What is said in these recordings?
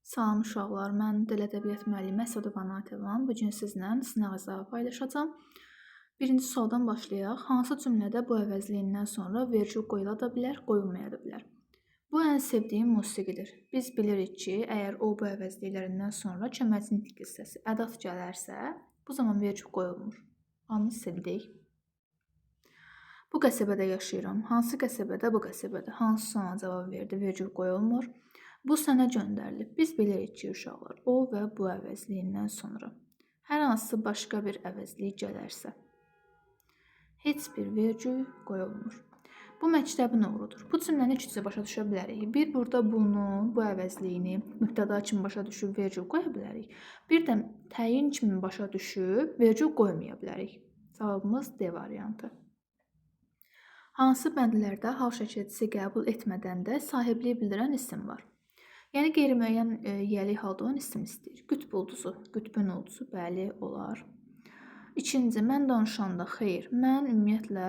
Salam uşaqlar, mən Dil Ədəbiyyat müəllimi Əsədova Natəvan. Bu gün sizlə sınaq izahı paylaşacağam. Birinci sualdan başlayaq. Hansı cümlədə bu əvəzliyindən sonra vergül qoyula da bilər, qoyulmaya da bilər? Bu ən sevdiyim musiqidir. Biz bilirik ki, əgər o bu əvəzliklərindən sonra köməkçi nitq hissəsi ədat gələrsə, bu zaman vergül qoyulmur. Anı sildik. Bu qəsəbədə yaşayıram. Hansı qəsəbədə? Bu qəsəbədə. Hansı suala cavab verdi? Vergül qoyulmur. Bu sənə göndərilib. Biz bilirik ki, uşaqlar, o və bu əvəzliyindən sonra hər hansı başqa bir əvəzlik gələrsə, heç bir vergül qoyulmur. Bu məktəbin uğurudur. Bu cümləni iki cür başa düşə bilərik. Bir, burada bunu, bu əvəzliyini mübtəda kimi başa düşüb vergül qoya bilərik. Bir də təyin kimi başa düşüb vergül qoymaya bilərik. Cavabımız D variantı. Hansı bəndlərdə hal şəkilçisi qəbul etmədən də sahibliyi bildirən isim var? Yəni qeyri-müəyyən yiyəlik halda olan isim istəyir. Qütb ulduzu, qütbün ulduzu, bəli, olar. İkinci, mən danışanda xeyr. Mən ümumiyyətlə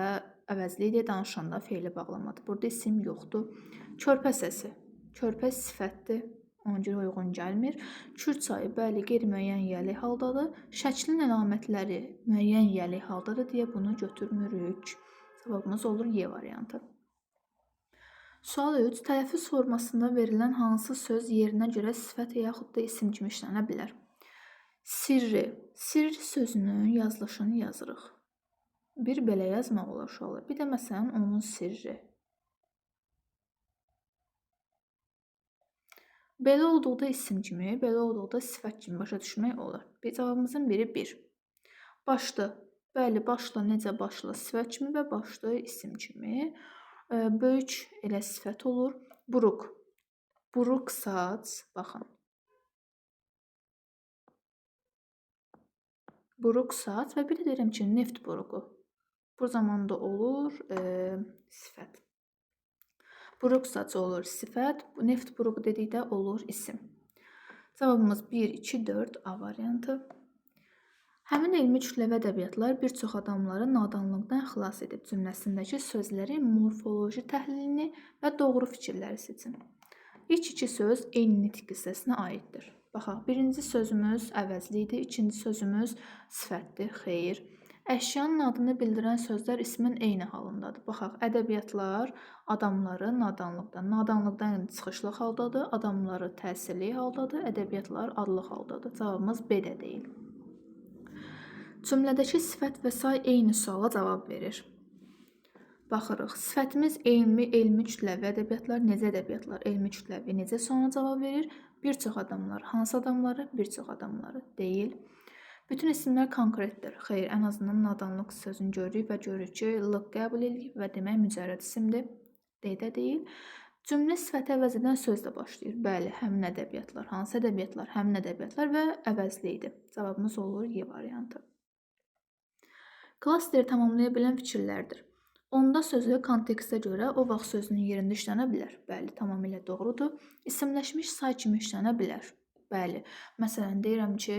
əvəzlikdir, danışanda feili bağlamadır. Burada isim yoxdur. Körpə səsi, körpə sifətdir, ona görə uyğun gəlmir. Kür çayı, bəli, qeyri-müəyyən yiyəlik haldadır. Şəklin əlamətləri müəyyən yiyəlik haldadır deyə bunu götürmürük. Cavabımız olur Y variantı. Sual 3. Tələffüz formasında verilən hansı söz yerinə görə sifət yaxud da isim kimi işlənə bilər? Sirri. Sirr sözünün yazılışını yazırıq. Bir belə yazmaq olar uşaqlar. Bir də məsələn onun sirri. Belə olduqda isim kimi, belə olduqda sifət kimi başa düşmək olar. Bir cavabımızın biri 1. Başlı. Bəli, başla necə başla sifət kimi və başlı isim kimi. Böyük elə sifət olur. Buruq. Buruq saç. Baxın. Buruq saç və bir də deyirəm ki, neft buruqu. Bu zaman da olur sifət. Buruq saç olur sifət. Neft buruqu dedikdə olur isim. Cavabımız 1, 2, 4 A variantı. Həmin elmi kütləvi ədəbiyyatlar bir çox adamları nadanlıqdan xilas edib cümləsindəki sözlərin morfoloji təhlilini və doğru fikirləri seçin. İlk iki söz eyni nitq hissəsinə aiddir. Baxaq, birinci sözümüz əvəzlikdir, ikinci sözümüz sifətdir, xeyr. Əşyanın adını bildirən sözlər ismin eyni halındadır. Baxaq, ədəbiyyatlar adamları nadanlıqdan, nadanlıqdan çıxışlı haldadır, adamları təsirli haldadır, ədəbiyyatlar adlı haldadır. Cavabımız B də deyil. Cümlədəki sifət və say eyni suala cavab verir. Baxırıq, sifətimiz elmi, elmi kütləvi ədəbiyyatlar, necə ədəbiyyatlar, elmi kütləvi necə suala cavab verir? Bir çox adamlar, hansı adamları? Bir çox adamları deyil. Bütün isimlər konkretdir. Xeyr, ən azından nadanlıq sözünü görürük və görürük ki, lıq qəbul eləyib və demək mücərrəd isimdir. D də deyil. Cümlə sifəti əvəz edən sözlə başlayır. Bəli, həmin ədəbiyyatlar, hansı ədəbiyyatlar, həmin ədəbiyyatlar və əvəzliyidir. Cavabımız olur Y variantı. Klasteri tamamlaya bilən fikirlərdir. Onda sözü kontekstə görə o vaxt sözünün yerində işlənə bilər. Bəli, tamamilə doğrudur. İsimləşmiş say kimi işlənə bilər. Bəli, məsələn deyirəm ki,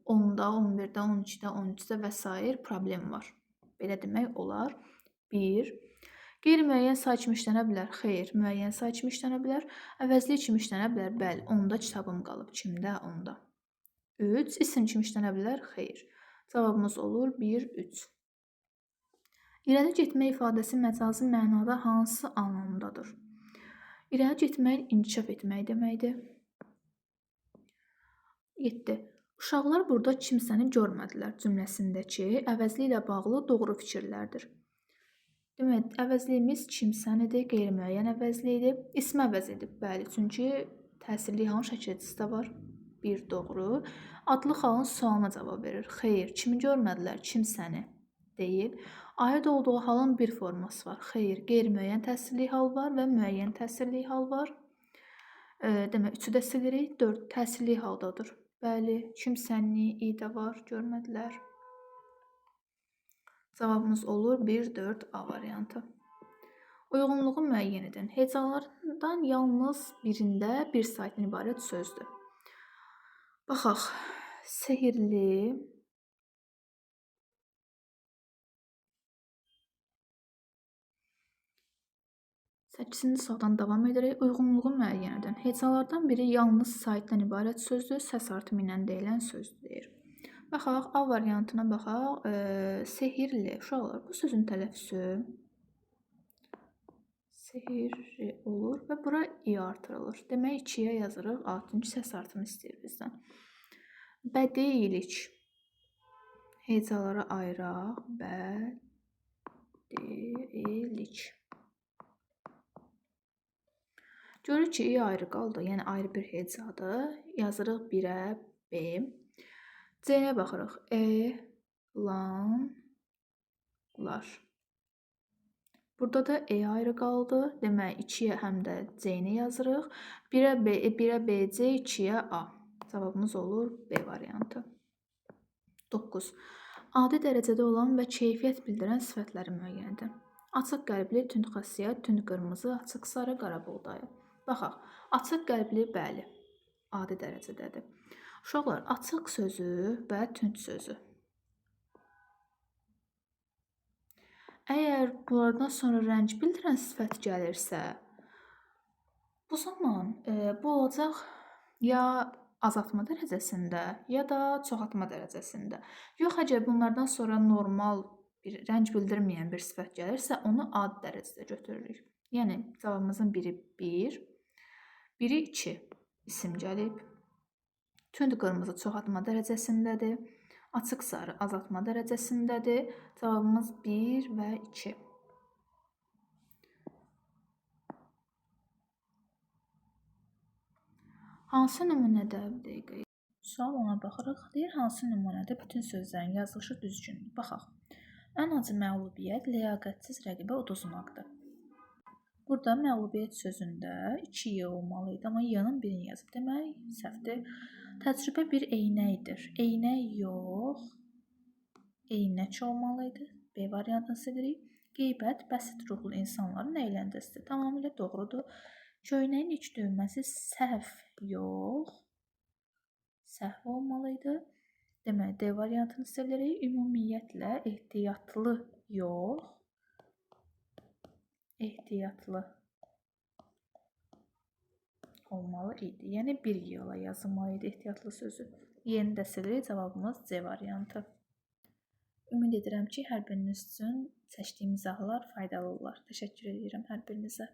10-da, 11-də, 12-də, 13-də və sair problem var. Belə demək olar. 1. Qeyri-müəyyən say kimi işlənə bilər. Xeyr, müəyyən say kimi işlənə bilər. Əvəzlik kimi işlənə bilər. Bəli, 10-da kitabım qalıb. Kimdə? 10-da. 3. İsim kimi işlənə bilər. Xeyr. Cavabımız olur 1, 3. İrəli getmək ifadəsi məcazi mənada hansı anlamdadır? İrəli getmək, inkişaf etmək deməkdir. 7. Uşaqlar burada kimsəni görmədilər cümləsindəki əvəzliklə bağlı doğru fikirlərdir. Demək, əvəzliyimiz kimsənidir, qeyri-müəyyən əvəzliyidir. İsmi əvəz edib, bəli, çünki təsirli halın şəkilçisi də var. 1 doğru. Adlı halın sualına cavab verir. Xeyr, kimi görmədilər, kimsəni deyil. Aid olduğu halın bir forması var. Xeyr, qeyri-müəyyən təsirli hal var və müəyyən təsirli hal var. Demək, 3-ü də silirik. 4 təsirli haldadır. Bəli, kimsəni, i də var, görmədilər. Cavabımız olur 1, 4 A variantı. Uyğunluğu müəyyən edən hecalardan yalnız birində bir saytdan ibarət sözdür. Baxaq, sehirli, 8-ci sualdan davam edirik. Uyğunluğu müəyyən edən hecalardan biri yalnız saitdən ibarət sözdür, səs artımı ilə deyilən sözdür deyir. Baxaq, A variantına baxaq. Sehirli. Uşaqlar, bu sözün tələffüzü sehirli olur və bura i artırılır. Demək, 2-yə yazırıq A, çünki səs artımı istəyir bizdən. Bədiilik. Hecalara ayıraq. Bədiilik. Görürük ki, i ayrı qaldı, yəni ayrı bir hecadır. Yazırıq 1-ə B. C-yə baxırıq. Elanlar. Burada da E ayrı qaldı. Demək, 2-yə həm də C-ni yazırıq. 1-ə B, 1-ə B, C, 2-yə A. Cavabımız olur B variantı. 9. Adi dərəcədə olan və keyfiyyət bildirən sifətləri müəyyən edin. Açıq qəlbli, tünd xasiyyət, tünd qırmızı, açıq sarı, qara buğdayı. Baxaq, açıq qəlbli, bəli, adi dərəcədədir. Uşaqlar, açıq sözü və tünd sözü. Əgər bunlardan sonra rəng bildirən sifət gəlirsə, bu zaman bu olacaq ya azaltma dərəcəsində, ya da çoxaltma dərəcəsində. Yox, əgər bunlardan sonra normal bir rəng bildirməyən bir sifət gəlirsə, onu adi dərəcədə götürürük. Yəni, cavabımızın biri 1, biri 2 isim gəlib. Tünd qırmızı çoxaltma dərəcəsindədir. Açıq sarı azaltma dərəcəsindədir. Cavabımız 1 və 2. Hansı nümunədə, bir dəqiqə, sual ona baxırıq. Deyir, hansı nümunədə bütün sözlərin yazılışı düzgündür? Baxaq. Ən acı məğlubiyyət ləyaqətsiz rəqibə uduzmaqdır. Burada məğlubiyyət sözündə 2 Y olmalı idi, amma Y-nın birini yazıb. Demək, səhvdir. Təcrübə bir eynəkdir. Eynək yox, eynək olmalı idi. B variantını silirik. Qeybət bəsit ruhlu insanların əyləncəsidir. Tamamilə doğrudur. Köynəyin iç düyməsi səhv yox, səhv olmalı idi. Demək, D variantını silirik. Ümumiyyətlə, ehtiyatlı yox, ehtiyatlı olmalı idi. Yəni, bir Y-la yazılmalı idi ehtiyatlı sözü. Y-ni də silirik. Cavabımız C variantı. Ümid edirəm ki, hər biriniz üçün seçdiyim izahlar faydalı olar. Təşəkkür edirəm hər birinizə.